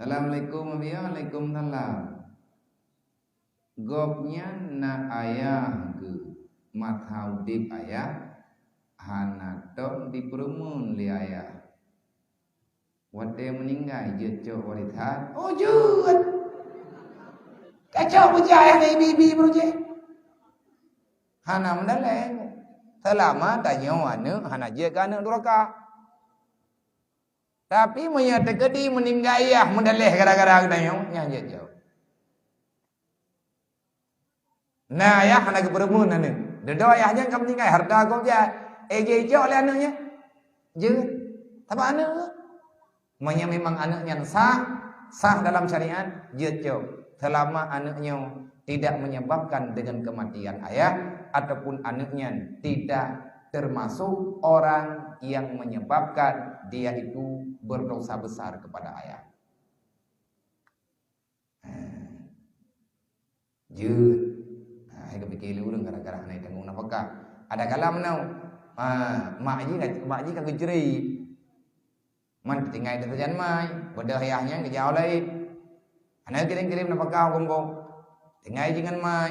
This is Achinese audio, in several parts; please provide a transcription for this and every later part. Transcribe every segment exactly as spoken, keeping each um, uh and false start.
Assalamualaikum, Abi. Waalaikumsalam. Gobnyan na ayah geuh, masa udeb ayah hana tom dipeureumeun lé ayah. Watée meuninggai jeuet cok warisan. Oh, jeuet! Kacok beujeuet ayah na ibi-ibi beurujée. Hana meudaleh. Seulama tanyoe aneuëk hana jeuet keu aneuëk duraka. Tapi meunyoe teukeudi meuninggai ayah meudaleh gara-gara geutanyoe, nyan jeuet jaweueb. Na ayah hana geupeureumeun aneuëk. Dudoe ayah nyan ka meuninggai, hareuta gob jai. Eh, jicok lé aneuëk nyan? Jeuet. Sabab aneuëk. Meunyoe memang aneuëk nyan sah, sah dalam syariat, jeuet cok. Seulama aneuëk nyoe tidak menyebabkan dengan kematian ayah, ataupun aneuëk nyan tidak termasuk orang yang menyebabkan dia itu berdosa besar kepada ayah. Jeuet. Ha, hai geupike lé ureuëng gara-gara hana tanggong nafakah. Ada kala meunoe. Ha, mak jih ka, mak jih ka geucre. Man tinggai teusajan mai, beudôh ayah nyan geujak laén. Hana kirém-kirém nafakah gombong. Tinggai jih ngon mai.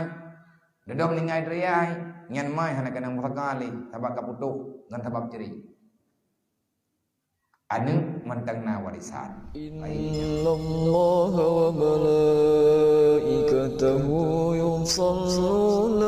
Dudoe tinggai teuh ayah, nyan mai hana keunong pusaka lé, sabab ka putôh ngon sabab cre. Aneuëk mantong na warisan. إن الله وملائكته يصلون